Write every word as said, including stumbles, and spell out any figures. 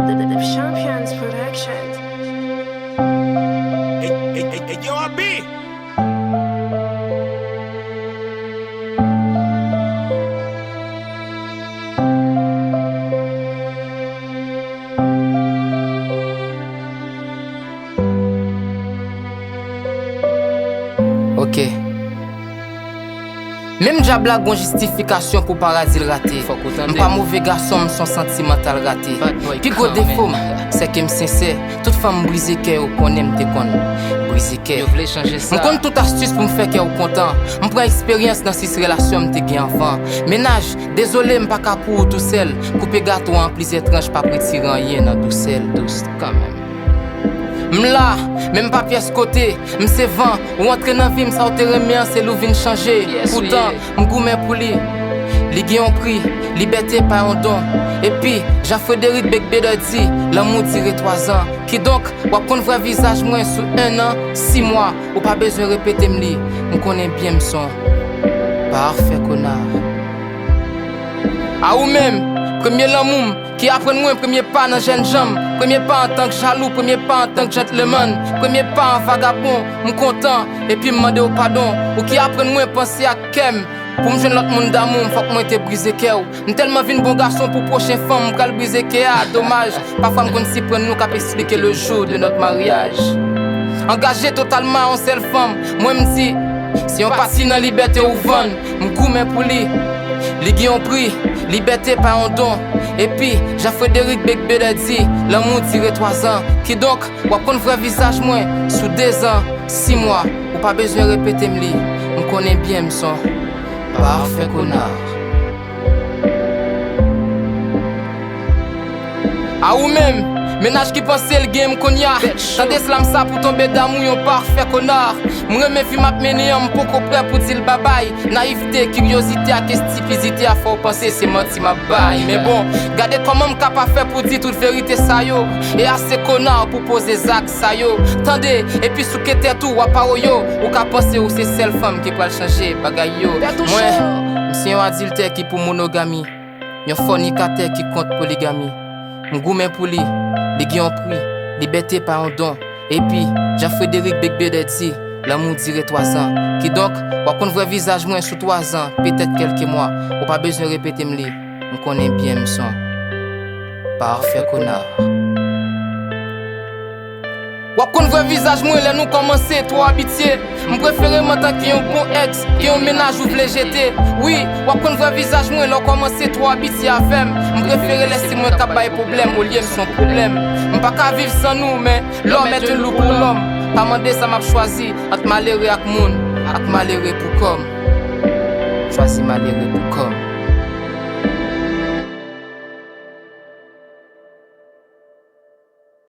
The, the, the Champions Production. Hey, hey, hey, hey, yo, I be. Ok. Menm dyab la gon jistifikasyon pou paradi l rate. M pa move gason, m son santimantal rate. Pi gwo defo m, se ke m sensè. Tout fanm m brize kè yo konnen m te konn brize kè. M konn tout astis pou m fè kè w kontan. M pran eksperyans nan sis relasyon m te gen anvan. Mennaj, dezole m pa ka pou ou tousèl. Koupe gato an plizyè tranch, p ap retire anyen nan dousè l. Dous kanmenm. M la, men m pa pyès kote. M se van, ou antre nan vi m, sa w te renmen an, se li w vin chanje. Poutan, m goumen pou li. Li gen yon pri, libète pa yon don. Epi, Jean Frédéric Beigbeder di, lanmou dire twazan. Kidonk, w ap konn vrè vizaj mwen sou ennan, sis mwa. Ou pa bezwen repete m li. M konnen byen m son pafè kona. A ou menm, premye lanmou m, ki aprann mwen premye pa nan jènjan m, premye pa antank jalou, premye pa antank gentleman, premye pa an vagabon, m kontan, epi m mande w padon, ou ki aprann mwen panse ak kè m, pou m jwenn lòt moun damou m, fòk mwen te brize kè w. M tèlman vin bon gason pou pwochen fanm, m pral brize kè a, domaj, pafwa m konn siprann nou k ap eksplike le jour de notre mariage. Angaje totalman a yon sèl fanm, mwen m di, se yon pati nan libète ou vann, m goumen pou li. Li gen yon pri, libète pa yon don. Epi, Jean Frédéric Beigbeder di, lanmou dire twazan. Kidonk, w ap konn vrè vizaj mwen sou dezan, sis mwa. Ou pa bezwen repete m li. M konnen byen m son pafè kona. A ou menm, mennaj ki panse l gen m kounye a. Tande slam sa pou tonbe damou yon pafè kona. M renmen vi m ap mennen an, m poko prè pou di l babay. Nayivte, kiryozite ak estipidite a fè w panse se manti m ap bay. Men bon, gade kòman m ka pa fè pou di tout verite sa yo. E ase kona pou poze zak sa yo. Tande, epi souke tèt ou, w ap paro yo. Ou ka panse ou se sèl fanm ki pral chanje bagay yo. Mwen, m se yon adiltè ki pou monogami. Yon fònikatè ki kont poligami. M goumen pou li. Li gen yon pri. Libète pa yon don. Epi, Jean Frédéric Beigbeder di, lanmou dire twazan. Kidonk, w ap konn vrè vizaj mwen sou twazan, petèt kèlke mwa. Ou pa bezwen repete m li. M konnen byen m son pafè kona. W ap konn vrè vizaj mwen lè nou kòmanse twò abitye. M prefere m antanke yon bon èks ke yon mennaj ou vle jete. Wi, w ap konn vrè vizaj mwen lè w kòmanse twò abitye avè m. M prefere lè se mwen k ap bay pwoblèm olye m se yon pwoblèm. M pa ka viv san nou, men l'homme est un loup pour l'homme. Pa mande sa m ap chwazi ant malere ak moun, ak malere pou kò m. Chwazi malere pou kò m.